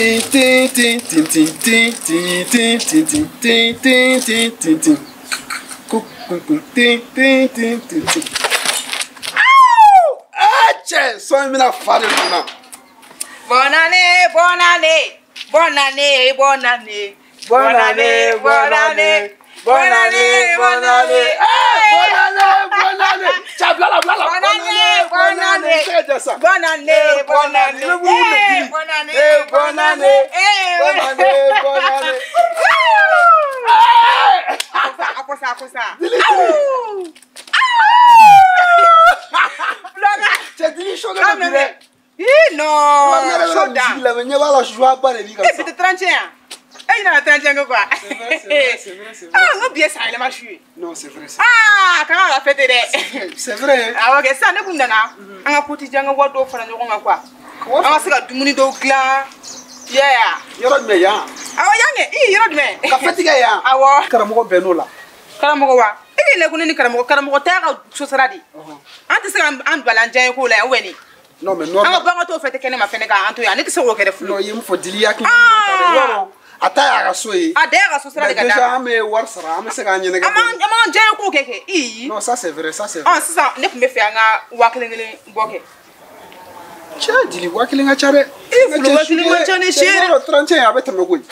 Tin tin tin tin tin tin tin tin tin tin tin tin tin tin. Tin tin tin tin tin. Ah cɛ, son in bɛna fa de dun na. Bonne année, bonne année, bonne année, bonne année, bonne année, bonne année, bonne année, bonne année, bonne année, bonne année. Cɛ, bila la, bila la. Bonne année, bonne année. Bonne année, bonne année, bonne année, bonne année, bonne année, bonne année. A ko sa, a ko sa. Cɛ, Dili chaud de bi dɛ. Ih non, chaud da. Lamɛn, ɲɛ b'a la, joie ba de b'i kan. E bi tɛ 31 yan. E ɲinɛna 31 kɔ quoi. C'est vrai, c'est vrai, c'est vrai, c'est vrai. Ah, n ko bi ye san yɛlɛma su ye. Non, c'est vrai. Ah, kan ka fête dɛ. C'est vrai. Awɔ kɛ, sisan ne kun nana an ka quotidien, an ka wari dɔw fara ɲɔgɔn kan quoi. An ka se ka dumuni dɔw dilan. I y'a ye wa? Yɔrɔ jumɛn yan? Awɔ, yan kɛ. Ii, yɔrɔ jumɛn? Ka fête kɛ yan? Awɔ. Karamɔgɔ bɛn n'o la. Karamɔgɔ wa? E k'i lajɛ ko ne ni karamɔgɔ, karamɔgɔ t'a ka so sara de. An tɛ se k'an don a la an diya ko la yan ou bien ni? Non mais non. An ka bɔ an ka t'o fête kɛnɛ ma fɛnɛ k'an to yan, ne tɛ se k'o kɛ dɛ Fulu. Non, i ye mun fɔ Dili, hakili ɲuman ta dɛ. I b'a dɔn, a ta y'a ka so ye. A da y'a ka so sira de ka d'a ma. Mais déjà an bɛ wari sara, an bɛ se k'an ɲɛnɛgɛ. An b'an diya ko kɛ. Ii. Non, ça c'est vrai, ça c'est vrai. Ɔ sisan ne tun bɛ fɛ an ka 1000 kelen bɔ kɛ. Cɛ, Dili, 1000 ka ca dɛ. E Fulu, 1000 man ca ni sɛ yɛrɛ. 31 a bɛ tɛmɛ koyi.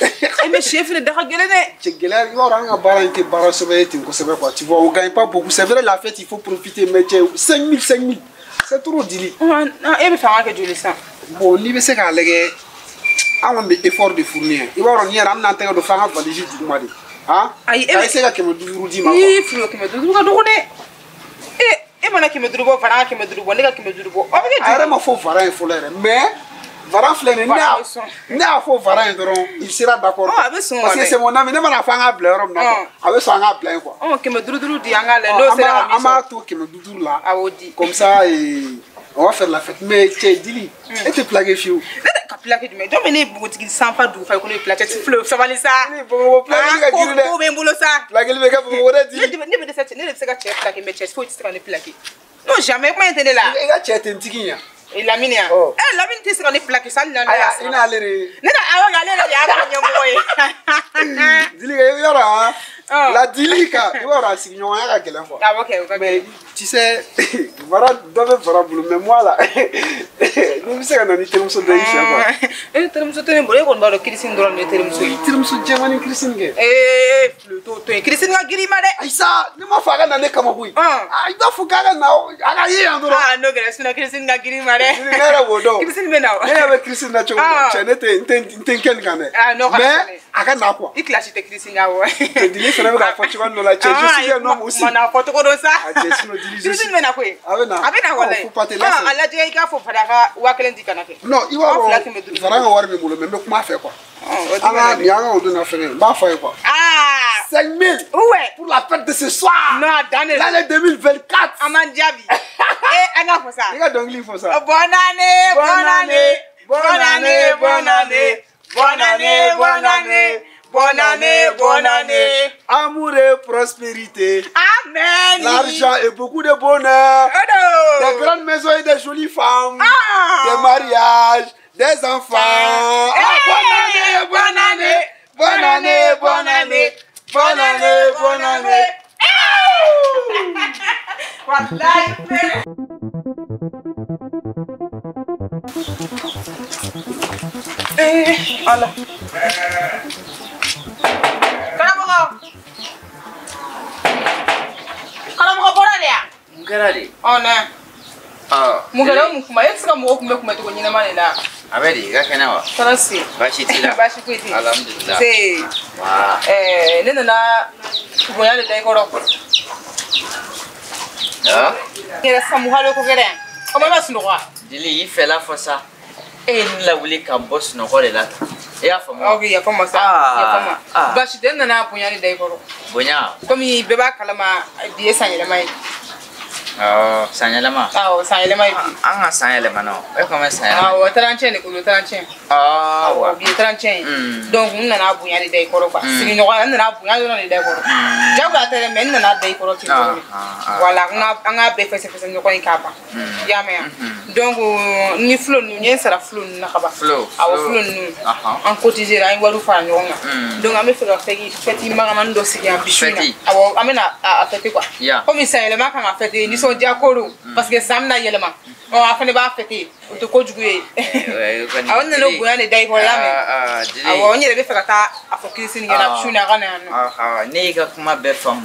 E mais sɛ fɛnɛ da ka gɛlɛn dɛ. Cɛ, gɛlɛya, i b'a dɔn an ka baara in tɛ baara sɛbɛ ye ten kosɛbɛ quoi. Tu vois, on gagne pas beaucoup. C'est vrai, la fête, il faut profiter, mais cɛ, 5000, 5000. C'est trop, Dili. E bɛ fɛ an ka kɛ joli sisan? Bon, n'i bɛ se k'a lajɛ, an kɔni bɛ effort de fournir. I b'a dɔn, nin yɛrɛ, an bɛna an tɛgɛ don f'an ka valise duguma de. Han? Ayi, e bɛ se ka 500 d'i ma quoi. Ii Fulu, 500 ka dɔgɔ dɛ. E mana 500 bɔ, Fara ka 500 bɔ, ne ka 500 bɔ. O bɛ kɛ A yɛrɛ ma fɔ Vara ye fɔlɔ yɛrɛ, mais Vara filɛ nin ye, ne y'a fɔ Vara ye dɔrɔn, il sera d'accord. A bɛ sɔn. Parce que c'est mon ami, ne mana fɔ an k'a bila yɔrɔ min na quoi, a bɛ sɔn an k'a bila yen quoi. Ɔ 500 di an k'a lajɛ n'o sera ka min sɔrɔ. An b'a to 500 la. Awɔ di. Comme ça, on va faire la fête. Mais cɛ, Dili, e tɛ plaqué fiyewu. Ne tɛ ka plaqué jumɛn? Jɔn bɛ ne npogotigi sanfa dugu fa ye ko ne ye plaqué? Fulu, sabali sa. Ni Bamakɔ plaqué ka girin dɛ. Ko bɛ n bolo sa. Plaqué bɛ kɛ Bamakɔ dɛ, Dili. Ne bɛ dɛsɛ, ne de bɛ se ka cɛ plaqué, mais cɛ foyi tɛ se ka ne plaqué. Non, jamais, kuma in tɛ ne la. I ka cɛ tentigi yan. Lamini yan. Eh, Lamini tɛ se ka ne plaqué sa, hali n'a y'a sɔrɔ. I n'ale de. Ne ka awɔ, ale yɛrɛ de y'a ka ɲɛmɔgɔ ye. Dili, i b'a dɔn han. La Dili ka, i b'a dɔn a sigiɲɔgɔnya ka gɛlɛn quoi. Awɔ kɛ, o ka gɛlɛn. Mais tu sais, Vara dɔ bɛ Vara bolo, mais moi là, n'i bɛ se ka na ni terimuso dɔ y'i fɛ quoi. E terimuso tɛ ne bolo, e kɔni b'a dɔn Christine dɔrɔn de ye terimuso ye. Terimuso jɛman ni Christine kɛ. Ee Fulu, t'o to yen, Christine ka girin i ma dɛ. Ayi sa, ne ma fɔ a ka na ne kama koyi. I b'a fɔ k'a ka na, a ka ye yan dɔrɔn. Aa n'o kɛra, sinon Christine ka girin i ma dɛ. Ne yɛrɛ b'o dɔn. Christine bɛ na o. Ne yɛrɛ bɛ Christine na cogo min na, cɛ, ne tɛ n tɛ n kɛ nin kan dɛ. Ah non, mais a ka na quoi. I kilasi tɛ Christine na o. Cɛ, Dili fana bɛ k'a fɔ cogoya dɔ la, cɛ, je suis un homme aussi. Mana fɔ cogo dɔn sa. Ah cɛ, sinon Dili, je suis. Christine bɛ na koyi. A bɛ na. A bɛ na walayi. Faut pas te lasser. A lajɛ i k'a fɔ Fara ka 1000 di kana kɛ. Non, i b'a dɔn Fara ka wari bɛ n bolo, mais n bɛ kuma a fɛ quoi. An ka nin y'an ka o donna fɛngɛ, n b'a fɔ a ye quoi. Ah 5000. Ouais. Pour la fête de ce soir. Non, a dan de. L'année 2024. An m'an jaabi. Eh, an ka fɔ sa. I ka dɔnkili fɔ sa. Bonne année, bonne année, bonne année, bonne année, bonne année, bonne année, bonne année, bonne année. Amour et prospérité. Amen. L'argent et beaucoup de bonheur. Oh des grandes maisons et des jolies femmes. Ah. Des mariages, des enfants. Ah, bonne année, bonne année, bonne année, bonne année, bonne année, bonne année. Wallahi. Eh, Allah. Karamɔgɔ. Karamɔgɔ bɔra de ya? Mun kɛra de? Ɔ na. Mun kɛra, mun kuma? E tɛ se ka mɔgɔ kunbɛ cogo ɲɛnama de la. A bɛ di, i ka kɛnɛ wa? Tɔɔrɔ si. Baasi t'i la? Baasi foyi t'i la. Alhamdulilah. Se. Ne nana bonya de da i kɔrɔ. N yɛrɛ sisan mun hali ko kɛra yan? O ma sunɔgɔ wa? Dili, i fɛla fɔ sa. E ye ne lawuli ka n bɔ sunɔgɔ de la tan. I y'a faamu wa? Ok, yafa ma sa. Yafa ma. Baasi tɛ, n nana bonya de da i kɔrɔ. Bonya? Komi bɛɛ b'a kalama, bi ye san yɛlɛma ye. San yɛlɛma. Awɔ, san yɛlɛma ye bi. An ka san yɛlɛma na o. E ko mɛ san yɛlɛma. Awɔ, 31 de ko don, 31. Awɔ. Bi ye 31 ye. Donc n nana bonya de da i kɔrɔ quoi. Sigiɲɔgɔnya, n nana bonya dɔrɔn de da i kɔrɔ. Jagoya tɛ dɛ, mais n nana da i kɔrɔ ten dɔrɔn de. Voilà, an ka bɛɛ fɛsɛfɛsɛ ɲɔgɔn ye k'a ban. I y'a mɛn wa? Donc ni fulo ninnu, n ye n sara fulo ninnu na ka ban. Fulo. Awɔ, fulo ninnu. An cotiser, an ye wariw fara ɲɔgɔn kan. Donc an bɛ fɛ ka fɛti magamani dɔ sigi yan bi su in na. Awɔ, an bɛna a fêter quoi. Komi san yɛlɛma kan ka fêter, nisɔndiya ko don. Parce que san bɛna yɛlɛma. Ɔ, a fana b'a fêter, o tɛ kojugu ye. Awɔ, n nana bonya de da i kɔrɔ, i y'a mɛn? Awɔ, n yɛrɛ bɛ fɛ ka taa a fɔ Kirisi ɲɛna su in na, a ka na yan nɔ. Ne y'i ka kuma bɛɛ faamu.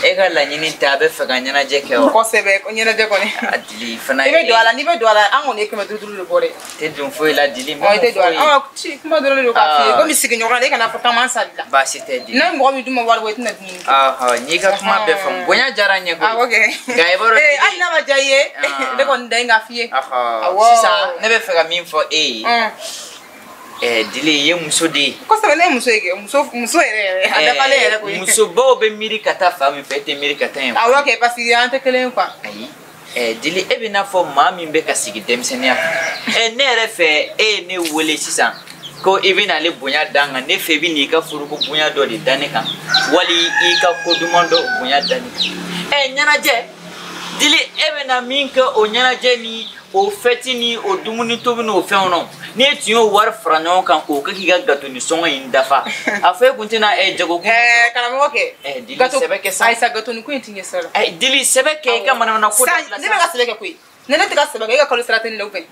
E ka laɲini tɛ, a bɛ fɛ ka ɲɛnajɛ kɛ wa? Kosɛbɛ, ɲɛnajɛ kɔni. A Dili fana. I bɛ don a la, n'i bɛ don a la, an kɔni ye 500 de bɔ dɛ. Tɛ don foyi la Dili. Ɔ, i tɛ don a la. Ɔ, ci kuma dɔrɔn de don k'a f'i ye. Komi sigiɲɔgɔn, e kana fɔ k'an m'an sali la. Baasi tɛ Dili. N'a mɔgɔ min dun ma wari bɔ, i tɛna dumuni kɛ. N y'i ka kuma bɛɛ faamu. Bonya diyara n ye koyi. Awɔ kɛ. Nka i b'a dɔn. Ee, hali n'a ma diya i ye, ne kɔni dan ye k'a f'i ye. Awɔ. Sisan ne bɛ fɛ ka min fɔ e ye. Dili, i ye muso de ye. Kosɛbɛ, ne ye muso ye kɛ, muso yɛrɛ yɛrɛ, a dafalen yɛrɛ koyi. Musobaw bɛ miiri ka taa fan min fɛ, e tɛ miiri ka taa yen. Awɔ kɛ, parce que an tɛ kelen ye quoi. Ayi. Dili, e bɛ n'a fɔ maa min bɛ ka sigi denmisɛnninya kan. Ne yɛrɛ fɛ, e ye ne wele sisan ko i bɛna ale bonya d'an kan. Ne fɛ, i bɛ n'i ka foroko bonya dɔ de da ne kan, wali i ka ko duman dɔ bonya da ne kan. Ɲɛnajɛ Dili, e bɛna min kɛ o ɲɛnajɛ ni o fɛti ni o dumuni tobi n'o fɛnw nɔ, n'e tun y'o wari fara ɲɔgɔn kan k'o kɛ k'i ka gato ni sɔngɔ in dafa, a fɔ e kun tɛna jago kun. Karamɔgɔ kɛ. Dili, sɛbɛ kɛ sa. Ayisa, gato ni ko in ti ɲɛ sira la. Dili, sɛbɛ kɛ i ka manamana ko dabila sa. Ne bɛ ka sɛbɛ kɛ koyi. Ne tɛ ka sɛbɛ kɛ, e ka kalo sara tɛ ne la ou bien?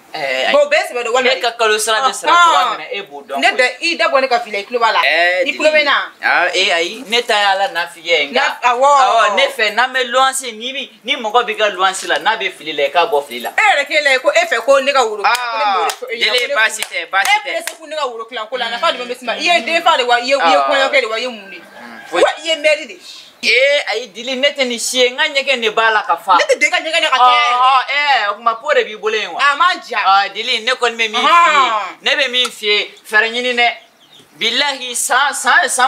Bon, o bɛɛ sɛbɛ don walima. E ka kalo sara bɛ sara cogoya min na, e b'o dɔn. Ne da i da bɔ ne ka fili la, i tulo b'a la. I tulo bɛ na. Ayi, ne ta ye Ala n'a f'i ye nka. Awɔ. Awɔ, ne fɛ n'an bɛ luwanse, ni mɔgɔ b'i ka luwanse la, n'a bɛ fili la, i k'a bɔ fili la. E yɛrɛ k'e la ko e fɛ ko ne ka woro. Dili, baasi tɛ, baasi tɛ. E pressé ko ne ka woro kilan ko la, nafa jumɛn bɛ se ma? I ye den fa de wa, i ye kɔɲɔkɛ de wa, i ye mun de? Wa i ye mɛri de. Ayi Dili, ne tɛ nin si ye, n ka ɲɛgɛn de b'a la ka fa. Ne tɛ don i ka ɲɛgɛn de ka caya. O kuma po de b'i bolo yen wa? A ma diya. Dili, ne kɔni bɛ min f'i ye, ne bɛ min f'i ye, fɛɛrɛ ɲini dɛ. Bilahi, san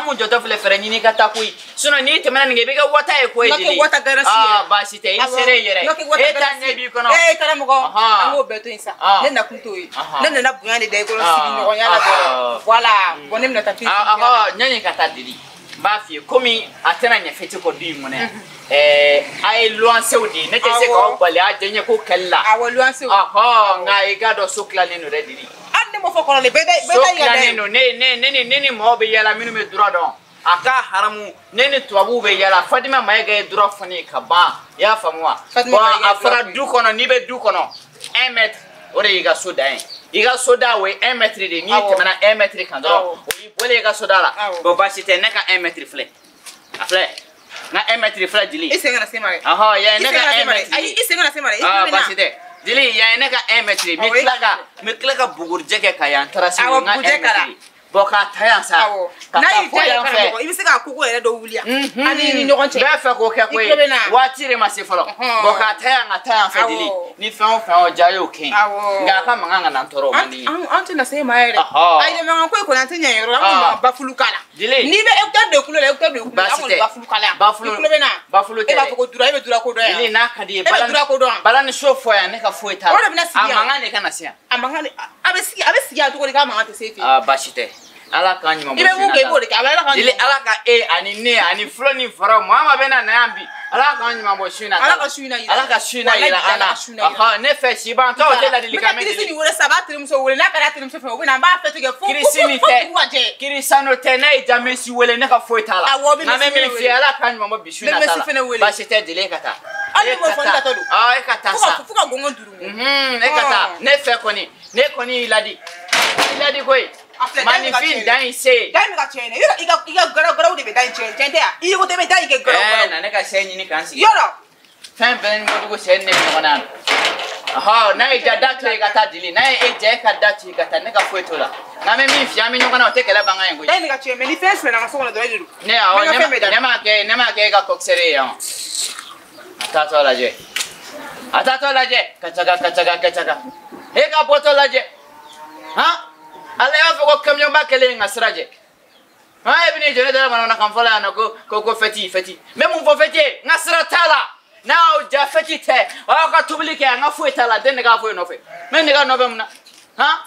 mun jɔtɔ filɛ, fɛɛrɛ ɲini ka taa koyi. Sinon n'i tɛmɛna nin kan, i bɛ kɛ wata ye koyi Dili. N'o kɛ wata garansi ye. Baasi tɛ, i sera i yɛrɛ. E ta ɲɛ b'i kɔnɔ. Karamɔgɔ, an k'o bɛɛ to yen sa. Ne nakun t'o ye. Ne nana bonya de da i kɔrɔ sigiɲɔgɔnya la dɔrɔn. Voilà, bon ne bɛna taa f'i ye. Ɲani ka taa Dili. N b'a f'i ye komi a tɛna ɲɛ fɛti kɔ du in kɔnɔ yan. A ye luwansew de ye, ne tɛ se k'aw bali a diyaɲɛ ko kɛli la. Awɔ, luwansew. Nka i k'a dɔn so tilalen don dɛ Dili. Hali ne m'o fɔ kɔrɔlen, bɛɛ ta i ka da ye. So tilalen don, ne ni mɔgɔw bɛ yaala minnu bɛ droit dɔn. A ka haramu, ne ni tubabuw bɛ yaala. Fatima Mayiga ye droit fɔ ne ye ka ban, i y'a faamu wa? Fatima Mayiga a fɔra du kɔnɔ, n'i bɛ du kɔnɔ, 1 mètre, o de y'i ka so dan ye. I ka so da o ye 1 mètre de ye, n'i tɛmɛna 1 mètre kan dɔrɔn, o y'i bɔlen i ka so da la. Bon, baasi tɛ, ne ka 1 mètre filɛ. A filɛ. N ka 1 mètre filɛ Dili. I sen kana se ma dɛ. Yan ye ne ka 1 mètre. Ayi, i sen kana se ma dɛ. I tulo bɛ na. Baasi tɛ. Dili, yan ye ne ka 1 mètre. N bɛ tila ka bugurijɛ kɛ ka yan tarasi. Awɔ, bugurijɛ k'a la. Bon, k'a ta yan sa. Ka taa fo yan fɛ. I bɛ se k'a koko yɛrɛ dɔ wuli yan. An ni ɲɔgɔn cɛ. N b'a fɛ k'o kɛ koyi. Waati de ma se fɔlɔ. Bon, k'a ta yan ka taa yan fɛ Dili. Ni fɛn o fɛn y'o diya, a y'o kɛ yen. Nka a ka mankan kana n tɔɔrɔ, o man di n ye. An tɛna se e ma yɛrɛ. Ayi dɛ, mankan ko in kɔni, an tɛ ɲɛ yɔrɔ la. An kɔni b'an bafulu k'a la. Dili. N'i bɛ écouteur don kulo la, écouteur don kulo la. An kɔni bafulu k'a la yan. Bafulu. I tulo bɛ na. Bafulu tɛ dɛ. E b'a fɔ ko dura, e bɛ dura ko dɔn yan. Dili, n'a ka di ye. E bɛ dura ko dɔn yan. Balani so fɔ yan, ne ka foyi t'a la. O de bɛna sigi yan. A mankan de kana se yan. A mankan de, a bɛ sigi yan cogo di k'a mankan tɛ se e fɛ yen? Baasi tɛ. Ala k'an ɲuman bɔ. I bɛ mun kɛ, i b'o de kɛ. A bɛ Ala k'an ɲuman. Dili, Ala ka e ani ne ani fulo ni faraw, maa maa bɛ na yan bi. Ala k'an ɲuman bɔ su in na. Ala ka su in na yira. Ala ka su in na yira an na. Ne fɛ sibantɔ o tɛ ladilikan mɛn Dili. N bɛ Kirisi nin wele sa, a b'a terimuso wele, n'a ka d'a terimuso fɛ, o bɛ na, n b'a fɛ tigɛ fo Kirisi nin tɛ. Kirisano tɛ, n'a ye Jamesi wele, ne ka foyi t'a la. Awɔ, n bɛ Mesi wele. N'an bɛ min f'i ye, Ala k'an ɲuman bɔ bi su in na ta la. N bɛ Mesi fɛnɛ wele. Baasi tɛ Dili, e ka taa. Hali n'o fɔ ne ka taa don. E ka taa sa. Fo ka gɔngɔn duuru. E ka taa. Ne fɛ kɔni, ne kɔni y'i ladi. I ladi koyi. Maninfin dan in se. Da in bɛ ka tiɲɛ dɛ. I ka garaw garaw de bɛ da in tiɲɛ. Tiɲɛ tɛ yan. I ko tɛ bɛ da in kɛ garaw garaw. Na ne ka sɛ ɲini k'an sigi. Yɔrɔ. Fɛn bɛɛ ni bɔcogo sɛ ni ne bɛ ɲɔgɔn na yan. N'a y'i diya da to yen ka taa Dili, n'a ye e diya e ka da to yen ka taa, ne ka foyi t'o la. N'an bɛ min f'i ye, an bɛ ɲɔgɔn na, o tɛ kɛlɛ bangan ye koyi. Da in bɛ ka tiɲɛ, mais ni fɛn sɛnɛna an ka so kɔnɔ dɔrɔn e de don. Ne awɔ, ne m'a kɛ e ka coxeur ye yan. A taatɔ lajɛ. A taatɔ lajɛ. Kacaga kacaga kacaga. E ka bɔtɔ lajɛ. Han? Ala y'a fɔ ko kamiyɔnba kɛlen ka sira jɛ. Han, e bɛ n'i jɔ ne da la manamanakan fɔ la yan nɔ ko ko fɛti fɛti. N bɛ mun fɔ fɛti ye? N ka sira t'a la. N'a y'aw ja fɛti tɛ aw ka tobili kɛ an ka foyi t'a la den de k'a foyi nɔfɛ. N bɛ nɛgɛ nɔfɛ mun na? Han?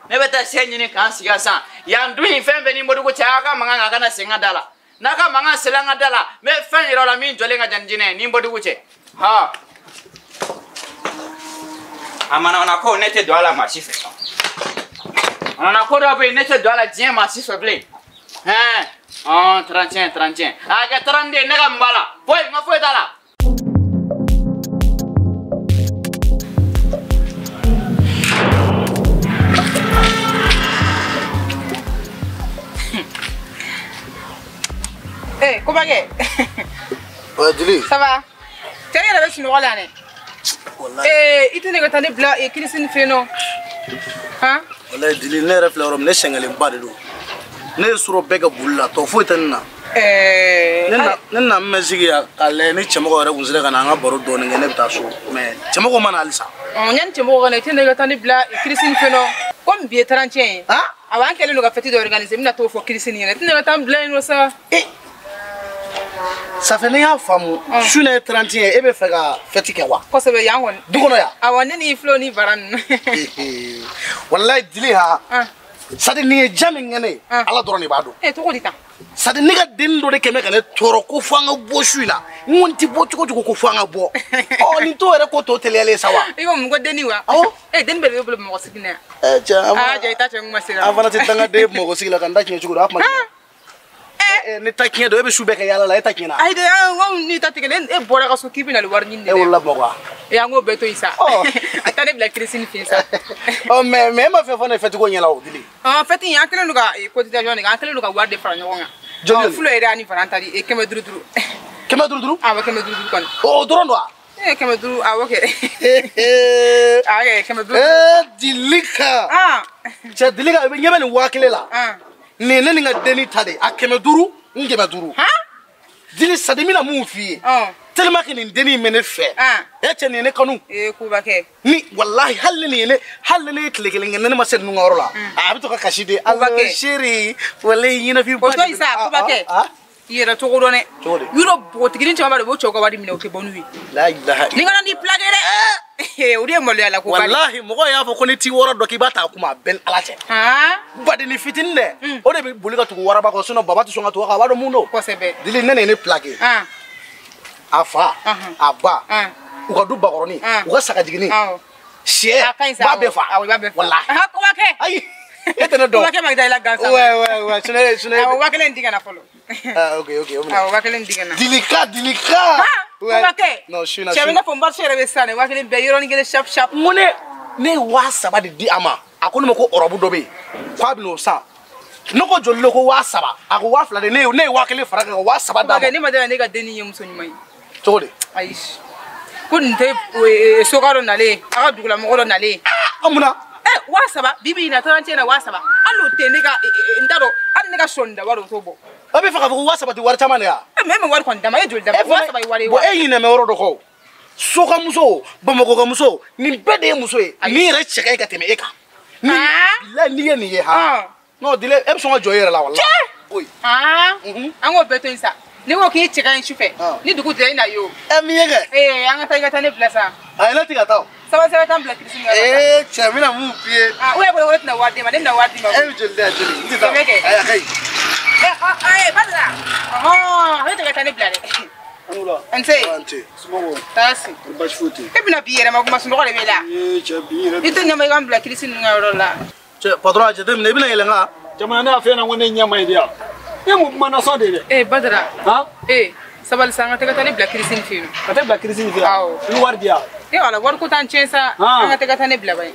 Ne bɛ taa sɛ ɲini k'an sigi yan sisan. Yan du in fɛn fɛn ni Modibo cɛ aw ka mankan a kana sen n ka da la. N'a ka mankan sera n ka da la n bɛ fɛn yira aw la min jɔlen ka jan ni jinɛ ye ni Modibo cɛ. Han? A manamana ko ne tɛ don a la maa si fɛ. A mana ko dɔ bɛ yen ne tɛ don a la diɲɛ maa si fɛ bilen. Hɛn? Ɔn 31 31. A kɛ 32 ne ka mun b'a la? Foyi n ka foyi t'a la. Eh, Kobakɛ. Ouais, Dili. Ça va? Cɛ yɛrɛ bɛ sunɔgɔ la dɛ. Wallahi. Eh, i tɛ ne ka taa ne bila Kirisini fɛ yen nɔ. Han? Wallahi Dili, ne yɛrɛ filɛ yɔrɔ min, ne sɛgɛnlenba de don. Ne ye sɔrɔ bɛɛ ka boli la, tɔ foyi tɛ ne na. Ne na min bɛ sigi yan k'a lajɛ ni cɛmɔgɔ yɛrɛ kun sera ka na an ka baro dɔɔnin kɛ ne bɛ taa so. Mais cɛmɔgɔ ma na halisa. Yanni cɛmɔgɔ ka na, i tɛ ne ka taa ne bila Kirisini fɛ yen nɔ. Komi bi ye 31 ye. Han? Awɔ, an kɛlen don ka fête dɔ organiser, n bɛna t'o fɔ Kirisini ɲɛna. I tɛ ne ka taa n bila yen nɔ sa. Eh. Ça fait ne y'a faamu su na ye 31 ye e bɛ fɛ ka fête kɛ wa? Kosɛbɛ yan kɔni. Du kɔnɔ yan? Awɔ, ne ni Flo ni Bara ninnu. Walayi Dili ha. C'est à dire nin ye diya min kɛ ne ye, Ala dɔrɔn de b'a dɔn. Eh, cogo di tan? C'est à dire ne ka dennin dɔ de kɛn bɛ ka ne tɔɔrɔ ko fo an ka bɔ su in na. N ko n ti bɔ cogo cogo ko fo an ka bɔ. Ɔ nin t'o yɛrɛ ko tɔ teliyalen sa wa? I ko mun ko dennin wa? Awɔ. Eh, dennin bɛɛ de bɛ bolo Bamakɔ sigi na yan. Eh, cɛ, an Ah, jɔ i ta cɛ n kuma sera. An fana tɛ dangaden Bamakɔ sigi la ka n ta tiɲɛ cogo di? A kuma jumɛn? Ne ta tiɲɛ don, e bɛ su bɛɛ kɛ yaala la, e ta tiɲɛna. Ayi dɛ, anw n'i ta tigɛ, e bɔra ka so k'i bɛna wari ɲini de dɛ. E wolola Bamakɔ wa? E an k'o bɛɛ to yen sa. A taa ne bila Kirisini fɛ yen sa. Ɔ mais e ma fɛn fɔ ne fête ko ɲɛna o Dili. Fête in an kɛlen don ka cotisation de kɛ, an kɛlen don ka wari de fara ɲɔgɔn kan. Joli joli? Flo yɛrɛ ani Varan ta di 500 5. 500 5? Awɔ, 500 5 kɔni. O dɔrɔn don wa? 500 awɔ kɛ. Awɔ kɛ 500. Dilika. Cɛ Dilika, i bɛ ɲɛ bɛ nin 1000 la. Nin ne ni n ka dennin ta de, a 500 n 500. Dili sadi n bɛna mun f'i ye. Tellement que nin dennin in bɛ ne fɛ. E cɛ nin ye ne kanu. Ee Kobakɛ. Ni walahi hali ni ne hali ne ye tile kelen kɛ ne ma se ninnu ka yɔrɔ la. A bɛ to ka kasi de. Kobakɛ. Chérie walahi ɲɛnafin ba. O to yen sa Kobakɛ. I yɛrɛ cogo dɔn dɛ. Cogo di? Yɔrɔ npogotiginin caman b'a la u b'o cɛw ka wari minɛ u tɛ bɔ n'u ye. La ilaha. Ni kana n'i plaqué dɛ. O de ye maloya la ko ba de. Walahi mɔgɔ y'a fɔ ko ni t'i wɔɔrɔ dɔn k'i b'a ta a kuma a bɛɛ ni Ala cɛ. Badenni fitinin dɛ. O de bɛ boli ka tugu waraba kɔ sinon baba tɛ sɔn ka tugu a kɔ a b'a dɔn mun don. Kosɛbɛ. Dili ne ne plaqué. A fa. A ba. U ka du bakɔrɔnin. U ka sagajiginin. Sɛ. A ka ɲi sa. B'a bɛɛ fa. Awɔ i b'a bɛɛ fa. Walahi. Kobakɛ. Ayi. E tɛ ne dɔn. Kobakɛ ma da i la gansan. Ouais ouais ouais. Sinon. Awɔ 1000 di ka na fɔlɔ. Ah ok ok. Awɔ 1000 di ka na. Dilika Dilika. Kobakɛ. Non je suis na. Cɛ bɛ i n'a fɔ n ba yɛrɛ bɛ sisan dɛ 1000 bɛɛ yɔrɔnin kelen sharp sharp. N ko ne ye 3000 de di a ma. A ko ne ma ko ɔrɔbu dɔ bɛ yen k'a bɛ n'o san. Ne ko joli de ko 3000 a ko 2000 de ne ye 1000 fara kan ka 3000 d'a ma. Kobakɛ ne ma deli ne ka dennin ye muso ɲuman ye. Cogo di? Ayi. Ko nin tɛ soka dɔ nalen a ka dugulamɔgɔ dɔ nalen. A mun na? 3000 bi bi in na 31 na 3000 hali o tɛ ne ka n t'a dɔn hali ne ka sɔni da wari o t'o bɔ. E bɛ fɛ k'a fɔ ko 3000 tɛ wari caman de ya? Mais e ma wari kɔni d'a ma e joli d'a ma 3000 ye wari ye wa? Bon e ɲinɛ bɛ yɔrɔ dɔ kɔ o. Sokamuso Bamakɔkamuso nin bɛɛ de ye muso ye. Nin yɛrɛ cɛ ka ɲi ka tɛmɛ e kan. Ni bilahi n'i ye nin ye ha. Non Dile e bɛ sɔn ka jɔ i yɛrɛ la walahi. Cɛ. An k'o bɛɛ to yen sa. Ni ko k'i cɛ ka ɲi sufɛ ni dugu jɛra i na ye o. Min ye kɛ? An ka taa i ka taa ne bila sa. Ayi ne tɛ ka taa o. Saba saba t'an bila Kirisini ka yɔrɔ la. Cɛ n bɛna mun f'i ye. U yɛrɛ bolo ko ne tɛna wari d'e ma ne bɛna wari d'i ma. E bɛ joli di yan joli? N tɛ taa. Kɛmɛ kɛ. Ayi a ka ɲi. Badara. Ne tɛ ka taa ne bila dɛ. Nse. Nse. Somɔgɔw. Taasi. Baasi foyi tɛ yen. E bɛna bi yɛrɛ ma kuma sunɔgɔ de b'e la. Ee cɛ bi yɛrɛ. I tɛ ɲɛma i ka n bila Kirisini ninnu ka yɔrɔ la. Cɛ patron a jateminɛ i bɛna yɛlɛ n kan. Jamana ne y'a f'e ɲɛna ko ne ɲɛ ma ɲi de yan. E mun kuma nasɔn de dɛ. Badara. Sabali sa an ka taa ne bila Kirisini fɛ yen. Ka taa bila Kirisini fɛ yan. Awɔ. I bɛ wari di yan. Wala wari ko t'an tiɲɛ sa. An ka taa ne bila ba ye.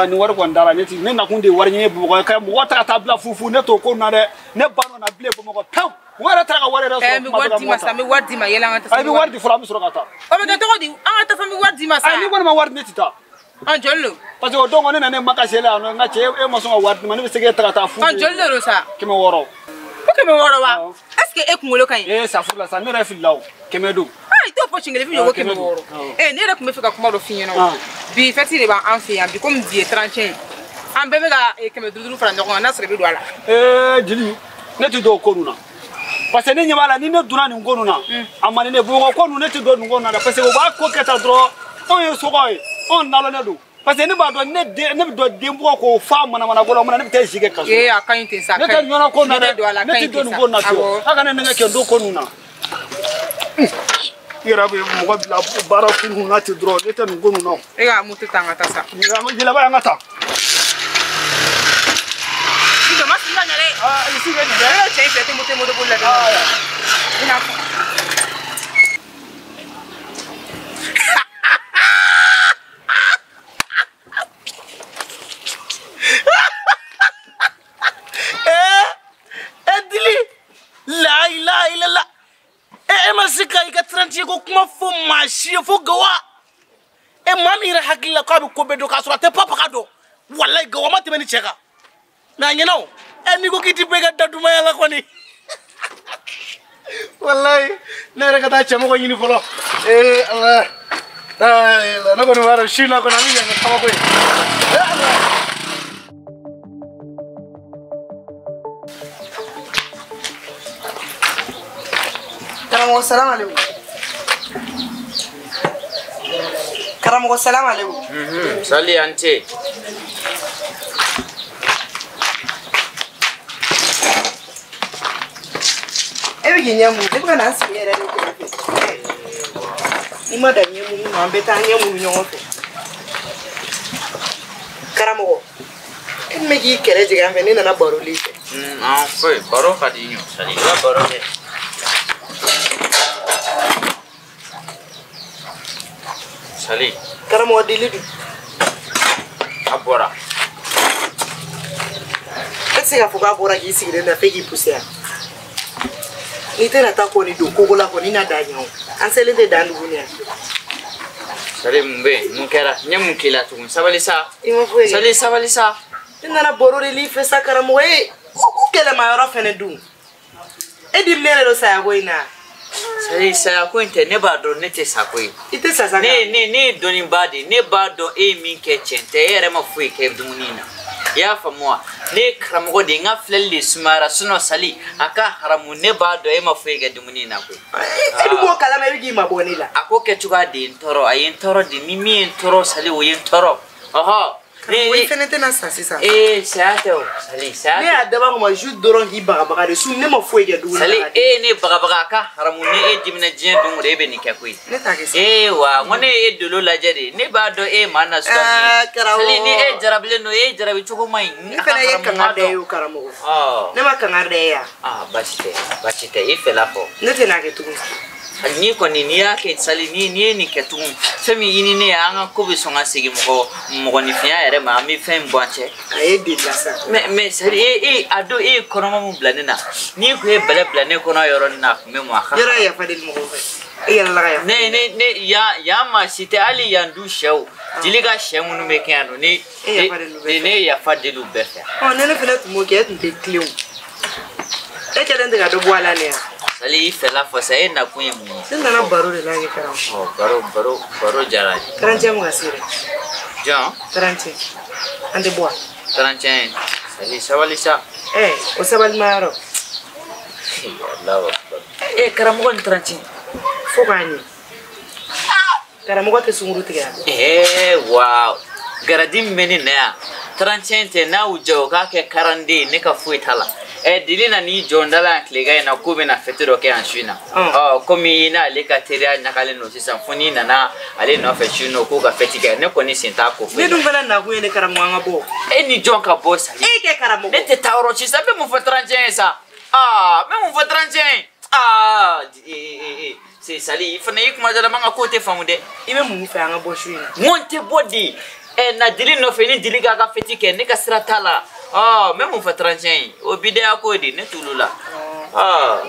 Nin wari kɔni dara ne ti ne nakun de ye wari ɲini Bamakɔ ka mɔgɔ ta ka taa bila fufu ne t'o ko na dɛ ne ba nɔ na bilen Bamakɔ pewu mɔgɔ yɛrɛ taara ka wari yɛrɛ sɔrɔ. N bɛ wari d'i ma sa n bɛ wari d'i ma yɛlɛ an ka taa. I bɛ wari di fɔlɔ an bɛ sɔrɔ ka taa. O bɛ kɛ cogo di an ka taa sa n bɛ wari d'i ma sa. Ayi n'i kɔni ma wari di ne ti taa. Joli don? Parce que o don kɔni ne nana ne ma kasi la yan nɔ n ka cɛ e ma sɔn ka wari di ma ne bɛ se k'e ta ka taa fu. Joli de don sa? 600. Ko 600 wa? Est ce que e kunkolo ka ɲi? Safuru la sa ne yɛrɛ filila o 100 don. I t'o fɔ siɲɛ kelen f'i ko 600. Ne yɛrɛ tun bɛ fɛ ka kuma dɔ f'i ɲɛna o. Bi fête de b'an fɛ yan bi komi bi ye 31 ye. An bɛɛ bɛ ka 500 5 fara ɲɔgɔn kan n'a sɔrɔ i bɛ don a la. Jeli ne tɛ don o ko ninnu na. Parce que ne ɲɛ b'a la ni ne donna nin ko ninnu na a man di ne Bamakɔ ko ninnu ne tɛ don nin ko ninnu na dɛ parce que u b'a ko kɛ tan dɔrɔn anw ye somɔgɔw ye anw nalonnen don parce que ne b'a dɔn ne den ne bɛ dɔn den bugɔ k'o fa manamana ko la o mana ne bɛ taa si kɛ kaso. Ee a ka ɲi ten sa. Ne tɛ ɲɔgɔn ko na dɛ ne tɛ don nin ko na fiyewu a kana ne kɛ don ko ninnu na. I yɛrɛ bɛ mɔgɔ bila baara kun na ten dɔrɔn ne tɛ nin ko ninnu na. E ka moto ta an ka taa sa. Yɛlɛma an ka taa. Sisan ma sigi ka ɲɛ dɛ. Aa i sigi ka ɲɛ dɛ. Ne cɛ in filɛ tɛ moto boli la dɛ. I n'a fɔ. La ilaha illallah. E ma se ka i ka 30 ko kuma fɔ maa si ye fo Gawa. E maa min yɛrɛ hakili la k'a bɛ ko bɛɛ dɔn k'a sɔrɔ a tɛ papaga dɔn. Walayi Gawa ma tɛmɛ ni cɛ kan. Mais a ɲɛna o. E n'i ko k'i ti bɔ i ka dadumaya la kɔni. Walayi ne yɛrɛ ka taa cɛmɔgɔ ɲini fɔlɔ. Ee Ala. Ne kɔni b'a dɔn su in na kɔni an bɛ yan kɛ kabako ye. Ee Ala. Karamɔgɔ salam aleykum. Karamɔgɔ salam aleykum. Sali an ce. E bɛ k'i ɲɛ mun? Ne bɛ ka na n sigi e yɛrɛ de kɛrɛfɛ. N'i ma dan ɲɛ mun ma an bɛ taa ɲɛ mun ɲɔgɔn fɛ. Karamɔgɔ, e min bɛ k'i kɛrɛ jigin an fɛ ne nana baro l'i fɛ. An foyi baro ka di n ye Sali i ka baro kɛ. Sali. Karamɔgɔ deli dun. A bɔra. E tɛ se k'a fɔ k'a bɔra k'i sigilen na f'e k'i poussé yan. N'i tɛna taa kɔni don kogo la kɔni na dan ɲɛ o. An selen tɛ dan dugu ni yan. Sali mun bɛ yen mun kɛra n ye mun k'i la tugun sabali sa. I ma foyi kɛ. Sali sabali sa. Ne nana baro de l'i fɛ sa karamɔgɔ ye ko gɛlɛma yɔrɔ fɛnɛ dun. E diminen de don saya ko in na. Sali saya ko in tɛ ne b'a dɔn ne tɛ sa ko ye. I tɛ sa sa kan. Ne ye dɔnnibaa de ye ne b'a dɔn e ye min kɛ tiɲɛ tɛ e yɛrɛ ma foyi kɛ dumuni in na. I y'a faamu wa ne ye karamɔgɔ de ye n ka filɛli de sumayara sinon Sali a ka haramu ne b'a dɔn e ma foyi kɛ dumuni in na koyi. E dun b'o kalama e bɛ k'i mabɔ ne la. A ko kɛcogoya de ye n tɔɔrɔ a ye n tɔɔrɔ de ni min ye n tɔɔrɔ Sali o ye n tɔɔrɔ ɔhɔ. Karamɔgɔ i fɛnɛ tɛna sa sisan. Ee saya tɛ o Sali saya tɛ. Ne y'a dabɔ a kama juste dɔrɔn k'i bagabaga de su ne ma foyi kɛ dumuni na. Sali e ye ne bagabaga a ka haramu ni e dimina diɲɛ don o don e bɛ nin kɛ koyi. Ne t'a kɛ sa. Ee wa n ko ne ye e dolo lajɛ de ne b'a dɔn e ye maa nasuguya min ye. Karamɔgɔ Sali ni e jarabilen don e jarabi cogo man ɲi. Ne fɛnɛ ye kangari da ye o karamɔgɔ. Ne ma kangari da ye yan. Aa baasi tɛ baasi tɛ i fɛla fɔ. Ne tɛna kɛ tugun. Ni kɔni n'i y'a kɛ Sali n'i ye nin kɛ tugun fɛn min ɲini ne ye an ka ko bɛ sɔn ka segin mɔgɔ mɔgɔninfinya yɛrɛ ma an bɛ fɛn bɔ an cɛ. A ye deli la sa. Mais Sali e a don e ye kɔnɔma mun bila ne na n'i kun ye bɛlɛ bila ne kɔnɔ yɔrɔnin na a kun bɛ mɔn a kan. Yɔrɔ ye yafa deli mɔgɔw fɛ. E yɛrɛ la ka yafa. Ne yan maa si tɛ hali yan du sɛw jeli ka sɛ minnu bɛ kɛ yan nɔ ne ne ye yafa deli u bɛɛ fɛ. Ɔ ne fɛnɛ tun b'o kɛ e tun tɛ tilen o. E kɛlen tɛ ka dɔ bɔ a la nin yan. Sali i fɛla fɔ sa e nakun ye mun ye. Ne nana baro de la kɛ karamɔgɔ. Ɔ baro diyara n ye. Tarancɛ mun ka se dɛ. Jɔn. Tarancɛ an tɛ bɔ wa. Tarancɛ Sali sabali sa. Ɛɛ o sabali ma yɔrɔ. Alahu akibaru. Karamɔgɔ ni tarancɛ. Fo k'a ɲɛ. Karamɔgɔ tɛ sunkuru tigɛ yan. Ɛɛ wa garadi min bɛ ne na yan tarancɛ tɛ n'a y'u jɔ o k'a kɛ karanden ye ne ka foyi t'a la. Dili na n'i jɔ n da la yan tilegan in na k'u bɛna fête dɔ kɛ yan su in na. Ɔ komi i n'ale ka teriya ɲagalen don sisan fo n'i nana ale nɔfɛ su in na k'u ka fête kɛ ne kɔni sen t'a ko foyi. Ne dun fana nakun ye ne karamɔgɔ an ka bɔ. E ni jɔn ka bɔ Sali. E kɛ karamɔgɔ. Ne tɛ taa yɔrɔ si sa n bɛ mun fɔ tarancɛ ye sa. Aa n bɛ mun fɔ tarancɛ ye. Aa ee Sali i fana i kuma dɔ la man ka ko tɛ faamu dɛ. I bɛ mun fɛ an ka bɔ su in na. N ko n tɛ bɔ de. Na dili nɔfɛ ni dili k'a ka fête kɛ ne ka sira t'a la. Ɔ n bɛ mun fɔ tarancɛ ye o bidaya ko de ne t'olu la.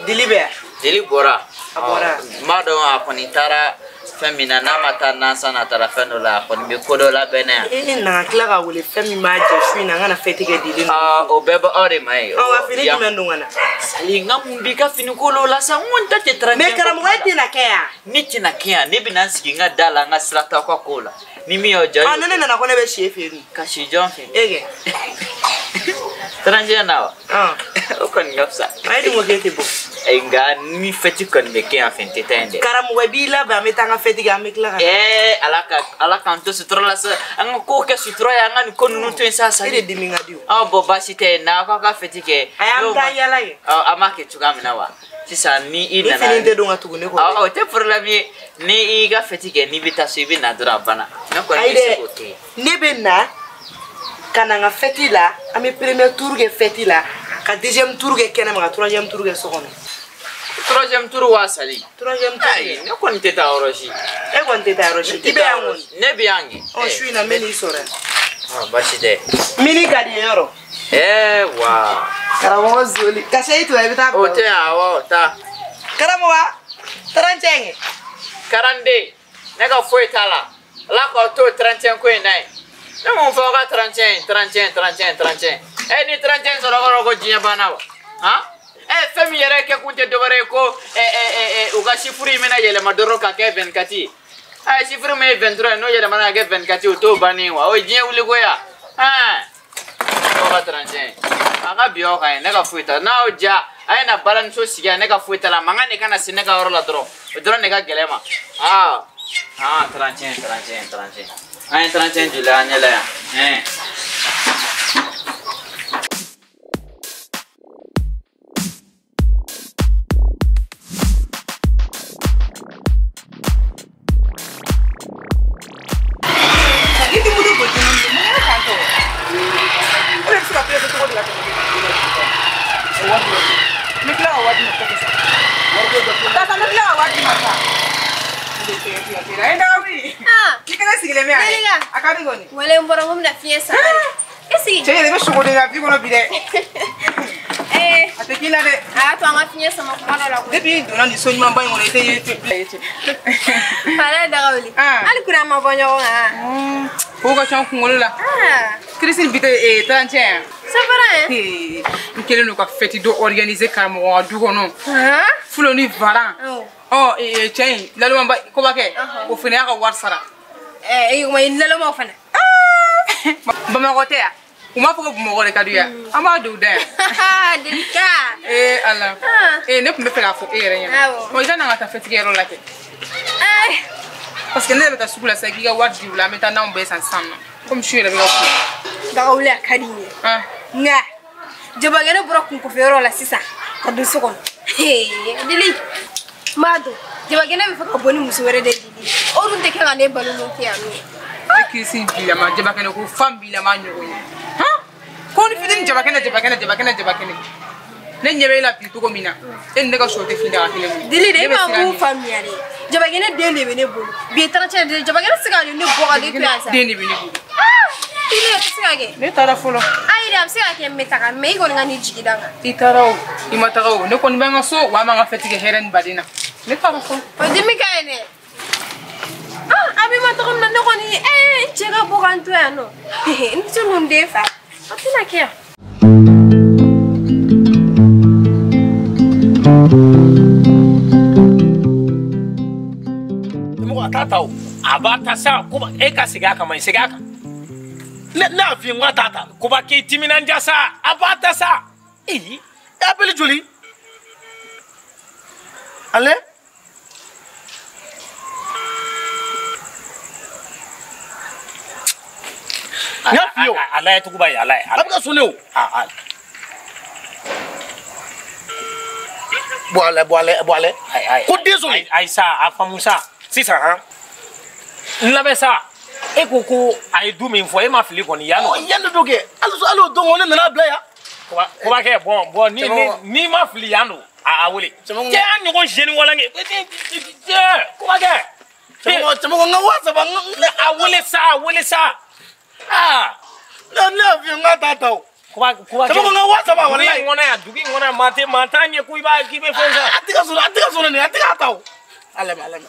Dili bɛ yan. Dili bɔra. A bɔra. N b'a dɔn a kɔni taara fɛn min na n'a ma taa nansan na a taara fɛn dɔ la a kɔni bɛ ko dɔ labɛn na yan. E ne nana tila ka wele fɛn min b'a jɛ su in na n kana fête kɛ dili nɔfɛ. O bɛɛ bɛ aw de ma ye. Ɔ wa fini jumɛn don ka na. Sali n ka mun b'i ka fini ko la sa n ko n ta tɛ tarancɛ. Mais karamɔgɔ e tɛna kɛ yan. Ne tɛna kɛ yan ne bɛna n sigi n ka da la n ka sira t'aw ka kow la. Ni min y'o ja. Ɔ ne nana ko ne bɛ si e fɛ yen. Ka si jɔn fɛ. E kɛ. 31 na wa? O kɔni ka fisa. A ye dun ko k'e tɛ bɔ. Nka ni fɛti kɔni bɛ kɛ yan fɛn tɛ taa yen dɛ. Karamɔgɔ i b'i labɛn an bɛ taa an ka fɛti kɛ an bɛ tila ka na. Ala k'an to sutura la sa an ka kow kɛ sutura ye an ka nin ko ninnu to yen sa Sali. E de dimi ka di o. Bɔn baasi tɛ n'aw k'aw ka fɛti kɛ. Ayi an bɛ taa yala ye. An b'a kɛ cogoya min na wa sisan ni i nana. Ni fini tɛ don ka tugu ne kɔ. O tɛ problème ye ni i ka fɛti kɛ n'i bɛ taa so i bɛ na dɔrɔn a banna. Ne kɔni bɛ se k'o to yen. Ne bɛ na ka na n ka fɛti la an bɛ premier tour kɛ fɛti la ka deuxième tour kɛ kɛnɛma ka troisième tour kɛ so kɔnɔ. Troisième tour wa Sali. Troisième tour. Ayi ne kɔni tɛ taa yɔrɔ si. E kɔni tɛ taa yɔrɔ si. I bɛ yan kɔni. Ne bɛ yan kɛ. Ɔ su in na n bɛ n'i sɔrɔ yan. Baasi tɛ. Mini ka di ye yɔrɔ. Wa. Karamɔgɔ zoli. Ka se i to i bɛ taa. O tɛ yan awɔ taa. Karamɔgɔ 31 kɛ. 42 ne ka foyi t'a la. Ala k'aw to 31 ko in na yen. Ne mun fɔ aw ka 31 31 31 31. Ni 31 sɔrɔ kɔrɔ ko diɲɛ banna wa? Han? Fɛn min yɛrɛ kɛ kun tɛ dɔwɛrɛ ye ko u ka chiffre in bɛna yɛlɛma dɔrɔn ka kɛ 24 ye. Chiffre min ye 23 ye n'o yɛlɛmana ka kɛ 24 ye o t'o bannen wa? O ye diɲɛ wuli ko ya. Aw ka 31 a ka bi aw kan ye ne ka foyi t'a la n'a y'aw diya a ye na balaniso sigi yan ne ka foyi t'a la mankan de kana se ne ka yɔrɔ la dɔrɔn o dɔrɔn de ka gɛlɛn ma. 31 31 31 an ye 31 joli an ɲɛ la yan. Wale n bɔra ko n bɛna fiɲɛ sama de. E sigi. Cɛ yɛrɛ bɛ sogo de la bi kɔnɔ bi dɛ. A tɛ k'i la dɛ. A y'a to an ka fiɲɛ sama kuma dɔ la koyi. Depuis i donna nin so ɲumanba in kɔnɔ i tɛ ye ten. Fala daga wuli. Hali kuran ma bɔ ɲɔgɔn kan. Kow ka ca n kunkolo la. Christine bi tɛ 31 yan. Safara ye. N kɛlen don ka fête dɔ organiser karamɔgɔ ka du kɔnɔ. Fulo ni varan. Cɛ in lalomaba kobakɛ o fana y'a ka wari sara. I laloma fana. Bamakɔ tɛ yan. U m'a fɔ ko Bamakɔ de ka di yan. An b'a don u da yan. Delika. Ala. Ne tun bɛ fɛ k'a fɔ e yɛrɛ ɲɛna. Ɔ i ka na ka taa fɛtigɛyɔrɔ la kɛ. Parce que ne yɛrɛ bɛ taa sugu la sisan k'i ka wari di u la an bɛ taa n'anw bɛɛ san sisan nɔ. Komi su yɛrɛ bɛ ka ko. Daga wuli a ka di n ye. Nka jabakɛ bɔra kunkɔfɛyɔrɔ la sisan ka don so kɔnɔ. Deli n b'a dɔn jabakɛ bɛ fɛ ka bɔ ni muso wɛrɛ de ye Deli. O dun tɛ kɛ ka ne balo n'o kɛ yan nɔ. Ne kirisi bilama jabakɛnɛ ko fan bilama ɲɔgɔn ye. Ko ni fitini jabakɛnɛ jabakɛnɛ jabakɛnɛ jabakɛnɛ. Ne ɲɛ bɛ e la bi cogo min na e ni ne ka sɔ tɛ fin daga kelen kɔnɔ. Deli de e ma mun faamuya dɛ. Jabakɛnɛ den de bɛ ne bolo. Bi ye 31 de jabakɛnɛ tɛ se ka ne bɔ ka ne to yan sa. Den de bɛ ne bolo. Deli o tɛ se ka kɛ. Ne taara fɔlɔ. Ayi dɛ a bɛ se ka kɛ n bɛ taga mɛ i kɔni ka n'i jigi da n kan. I taara o i ma taga o ne kɔni bɛ n ka so wa an b'an ka fɛti kɛ hɛrɛ ni baden na. Ne taara fɔlɔ. O dimi ka ɲi dɛ. A bɛ ma tɔgɔ min na ne kɔni n cɛ ka bɔ ka n to yan nɔ. N tɛ ninnu den fa. A tɛna kɛ yan. Mɔgɔ a t'a ta o. A b'a ta sa ko e ka segin a kama segin a kan. Ne y'a f'i ye n ko a t'a ta. Koba k'i timinandiya sa a b'a ta sa. E appel joli? Ale? N y'a f'i ye o. A lajɛ tugun ba ye a lajɛ. A bɛ ka sonné o. Bɔ a lajɛ. Ko désolé. Ayi sa a faamu sa sisan han. N lamɛn sa e ko ko a ye du min fɔ e ma fili kɔni yan nɔ. Yan de don kɛ hali o don ne nana bila yan. Kobakɛ bɔn ni ma fili yan don a wele. Cɛ an ɲɔgɔn jeune walange. Cɛ kobakɛ. Cɛmɔgɔ n ka 3000 a wele sa. Ne y'a f'i ye n k'a t'a ta o. Cɛmɔgɔ n ka 3000 walayi. Dugu in kɔnɔ yan maa tɛ maa t'an ɲɛ ko i b'a k'i bɛ fɛn san. A tɛ ka sɔrɔ nin a tɛ k'a ta o. A lamɛn.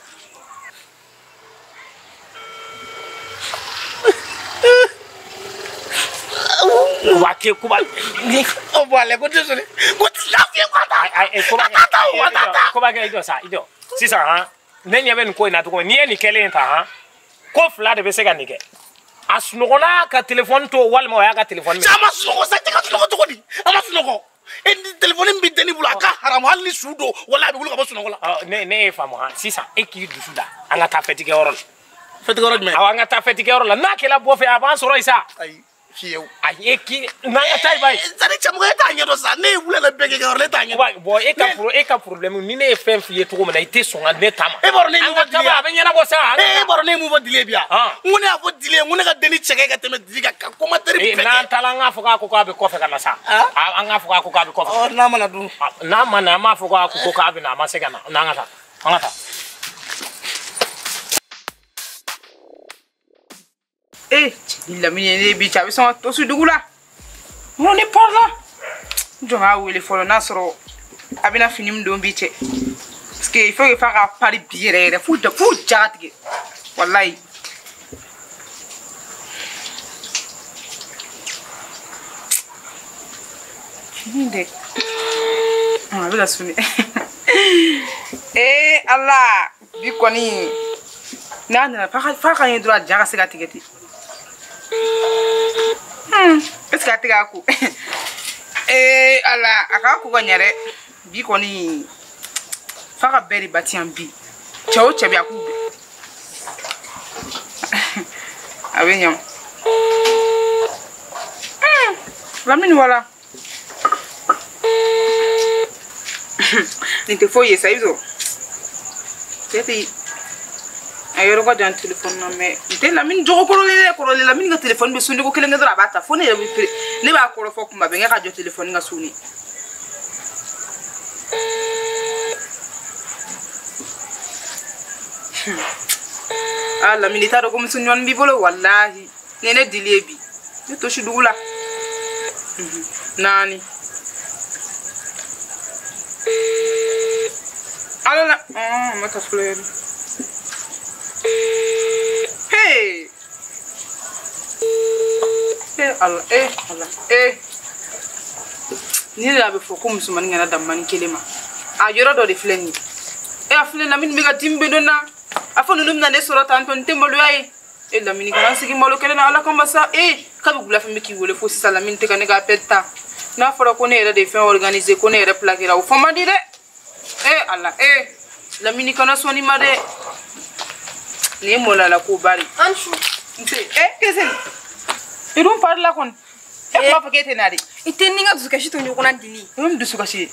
Kuba ni. O bɔ ale ko désolé ko y'a f'i ye k'a ta. A t'a ta. Kobakɛ i jɔ sa i jɔ sisan han ne ɲɛ bɛ nin ko in na cogo min n'i ye nin kɛlen ta han ko fila de bɛ se ka nin kɛ. A sunɔgɔla ka téléphone to walima o y'a ka téléphone minɛ. A ma sunɔgɔ sa, cɛ ka sunɔgɔ cogo di? A ma sunɔgɔ. E ni téléphone min bɛ denni bolo a ka haramu hali ni su don wala a bɛ wuli ka bɔ sunɔgɔ la. Ne ye faamu han sisan e k'i dusu da an ka taa fɛtikɛyɔrɔ la. Fɛtikɛyɔrɔ jumɛn? Awɔ an ka taa fɛtikɛyɔrɔ la n'a kɛla bɔ fɛ a b'an sɔrɔ yen sa. Ayi fiyewu. Ayi e k'i n'an ka taa i b'a ye. C'est-à-dire cɛmɔgɔ e t'a ɲɛdɔn sa ne ye wula la bɛɛ kɛ yɔrɔ ne t'a ɲɛdɔn. Bon e ka problème ni ne ye fɛn f'i ye cogo min na i tɛ sɔn ka ne ta ma. E b'a dɔn ne ye mun fɔ Dili ye? A bɛ ɲɛnabɔ sa. E b'a dɔn ne ye mun fɔ Dili ye bi yan? N ko ne y'a fɔ Dili ye n ko ne ka denni cɛ ka tɛmɛ Dili kan ka commentaire bɛɛ kɛ. N'an taara an k'a fɔ k'a ko k'a bɛ kɔfɛ ka na sa. An k'a fɔ k'a ko k'a bɛ kɔfɛ. Ɔ n'a ma na dun? N'a ma na an b'a fɔ k'a ko k'a bɛ na a ma se ka na n'an ka taa an ka taa. Eh, Lamine ne bi cɛ a bɛ sɔn ka to su dugu la. N ko ne parla. N jɔ k'a wele fɔlɔ n'a sɔrɔ a bɛna fini min don bi cɛ. Parce que il faut que f'a ka pari bi yɛrɛ yɛrɛ f'u ja ka tigɛ. Walayi. Fini dɛ. A bɛ ka sonner. Eh Ala bi kɔni n'a nana f'a ka ɲɛ dɔrɔn a ja ka se ka tigɛ ten. Est-ce que a tɛ k'a ko? Eh Ala a k'a ko ka ɲɛ dɛ. Bi kɔni f'a ka bɛɛ de bati yan bi. Cɛ o cɛ bɛ a k'u bɛɛ. A bɛ ɲɛ. Lamini wala. Nin tɛ foyi ye sa i bɛ sɔrɔ. Cɛ tɛ a yɔrɔ ka jan téléphone na mais n tɛ Lamini jogo kɔrɔlen dɛ kɔrɔlen Lamini ka téléphone bɛ sonné ko kelen kɛ dɔrɔn a b'a ta fo ne yɛrɛ bɛ pere ne b'a kɔrɔfɔ kuma bɛɛ n ka jɔ téléphone ka sonné. Ah Lamini i t'a dɔn ko muso ɲɔni b'i bolo walahi ni ye ne dili ye bi ne to si dugu la. 4. Ala la ma ta fɔlɔ yɛrɛ. Hey! Eh Allah, eh Allah, eh. Ni de bɛ fɔ ko musomanin kana dan mani kelen ma. A yɔrɔ dɔ de filɛ nin ye. E a filɛ Lamini bɛ ka dimi bɛ don na. A fɔ ninnu bɛna ne sɔrɔ tan tɔ nin tɛ maloya ye. E Lamini kana n sigi malo kelen na Ala kama sa. E kabi wula fɛn bɛ k'i wele fo sisan Lamini tɛ ka ne ka appel ta. N'a fɔra ko ne yɛrɛ de ye fɛn organiser ko ne yɛrɛ plaquera o fɔ man di dɛ. Eh Allah, eh Lamini kana sɔn nin ma dɛ. Nin ye maloyala ko ba de ye. An su. Nse eh Kesen. I dun pari la kɔni. E tun b'a fɔ k'e tɛ na de. I tɛ ni n ka dusukasi to ɲɔgɔn na Dili. O ye mun dusukasi ye?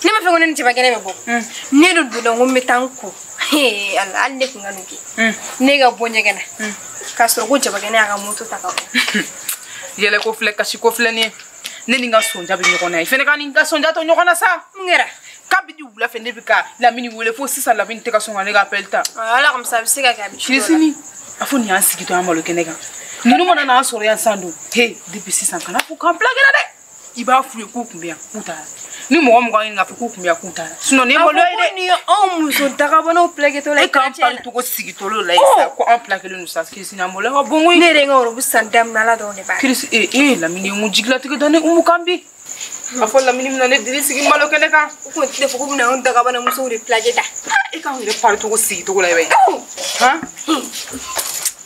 Ne m'a fɔ ko ne ni cɛbakɛnɛ bɛ bɔ. Ne de donna n ko n bɛ taa n ko. Ala hali ne kun ka nin kɛ. Ne ka bɔ ɲɛgɛn na. K'a sɔrɔ ko jabakɛnɛ y'a ka moto ta ka bɔ. Yɛlɛ ko filɛ kasi ko filɛ nin ye. Ne ni n ka sonja bɛ ɲɔgɔn na ye. I fɛnɛ ka ni n ka sonja to ɲɔgɔn na sa. Mun kɛra? Kabini wula fɛ ne bɛ ka Lamini wele fo sisan Lamini tɛ ka sɔn ka ne ka appel ta. Ala kama sa a bɛ se ka kɛ a bɛ ci dɔ la. Kirisini a fɔ nin y'an sigi to an malo kɛnɛ kan. Ninnu mana n'an sɔrɔ yan sisan dun. He depuis sisan kana fɔ k'an plaquera dɛ. I b'a f'u ye k'u kun bɛ yan k'u taara. Ni mɔgɔ mɔgɔ ɲininka fɔ k'u kun bɛ yan k'u taara. Sinon nin ye maloya ye dɛ. A ko nin ye anw muso dagabanaw plaquetɔ la. E k'an pari cogo sigitɔlo la yen sa ko anw plaquelen don sa Kirisini a maloya ka bon koyi. Ne yɛrɛ ye n ka orobu san daminɛ Ala dɔrɔn de b'a. Kirisi ee Lamini ye mun jigilatigɛ da ne Umu kan bi. A fɔ Lamini bɛna ne Dili sigi malo kɛnɛ kan. U kun tɛ fɔ k'u bɛna anw dagabana musow de plaqué ta. E k'anw yɛrɛ pari cogo sigicogo la i b'a ye. Han?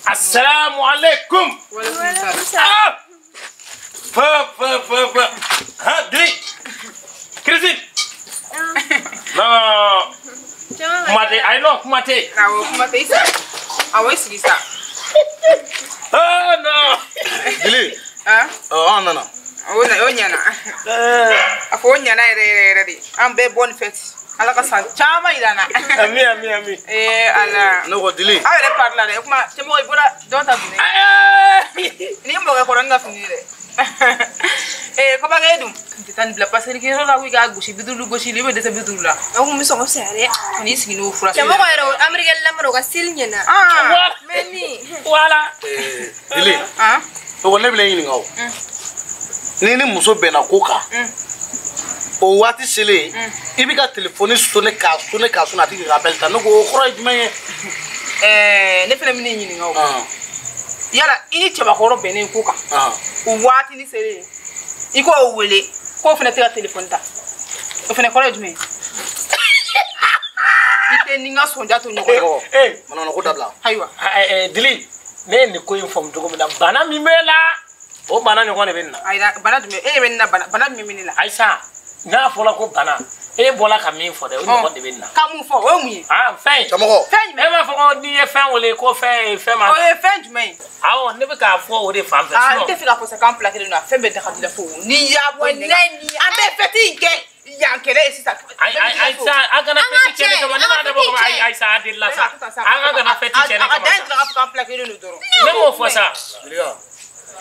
Assalamu alaikum. Wa alaikum salam. Fa fa fa fa. Ha Dili. Christine. Non. Kuma tɛ ayi non kuma tɛ. Awɔ kuma tɛ i sigi. Awɔ i sigi sa. Ah non. Dili. Ah? Ɔ an nana. O ɲɛna. A fɔ o ɲɛna yɛrɛ yɛrɛ yɛrɛ de. An bɛɛ bonne fête. Ala ka san caman yira an na. Ami ami ami. Eh Ala. Ne ko Dili. Aw yɛrɛ pari la dɛ. O kuma cɛmɔgɔ i bɔra jɔn ta fini. Ni ye mɔkɛ kɔrɔnin ka fini ye dɛ. Eh kɔbakɛ dun. N tɛ taa nin bila paseli kɛyɔrɔ la ko i k'a gosi 50 gosili i bɛ dɛsɛ 50 la. O kun bɛ sɔn ka fisaya dɛ. Kan'i sigi n'o fura. Cɛmɔgɔ yɛrɛ Amérique lamara o ka seli ɲɛna. Mais ni. Voilà. Dili. Ah. O ko ne bɛna i ɲininka o. Ni ni muso bɛnna ko kan. O waati selen i bɛ ka téléphone sonné k'a sonné k'a sonné a tigi ka appel ta ne ko o kɔrɔ ye jumɛn ye. Ne fana bɛ ne ɲininka o. Yala i ni cɛbakɔrɔ bɛnnen ko kan. O waati ni selen i k'o wele k'o fana tɛ ka téléphone ta o fana kɔrɔ ye jumɛn ye. I tɛ ni n ka sonja to ɲɔgɔn na. Manamana ko dabila. Ayiwa. Dili Ne ye nin ko in faamu cogo min na bana min b'e la o bana ɲɔgɔn de bɛ nin na. Ayi bana jumɛn e bɛ nin na bana jumɛn bɛ ne la. Ayisa n'a fɔra ko bana e bɔra ka min fɔ dɛ o ɲɔgɔn de bɛ nin na. Ka mun fɔ o ye mun ye. Aa fɛn in. Cɛmɔgɔ. Fɛn jumɛn. E b'a fɔ ko n'i ye fɛn wele ko fɛn fɛn ma. O ye fɛn jumɛn ye. Awɔ ne bɛ k'a fɔ o de fan fɛ. Aa n tɛ fɛ k'a fɔ sa k'an plaqué don a fɛn bɛɛ daga di la fo n'i y'a bɔ nin an bɛ fɛti in kɛ yan kɛlɛ ye sisan. Ayi Ayisa a kana fɛti cɛ ne kama ne m'a dabɔ kama ayi Ayisa a delila sa an kana fɛti cɛ ne kama. A dan ye dɔrɔn k'a fɔ k'an plaqué don dɔrɔn. Ne m'o fɔ sa.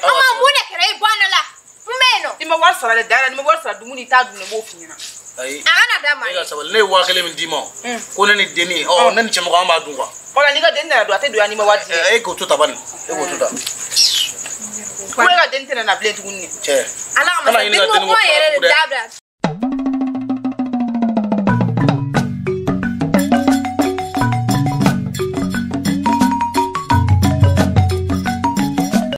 Ama mun de kɛra i bɔ a nɔ la n bɛ yen nɔ. I ma wari sara dɛ Dayɛlɛ n'i ma wari sara dumuni i t'a dun ne b'o f'i ɲɛna. Ayi a kana d'a ma. E ka sabali ne ye 5000 min d'i ma ko ne ni denni ɔ ne ni cɛmɔgɔ an b'a dun quoi. Wala n'i ka denni nana don a tɛ don yan n'i ma wari di. E k'o to ta bani e k'o to ta. Ko e ka denni tɛna na bilen tuguni. Cɛ. Ala ka masa denko kuma yɛrɛ de da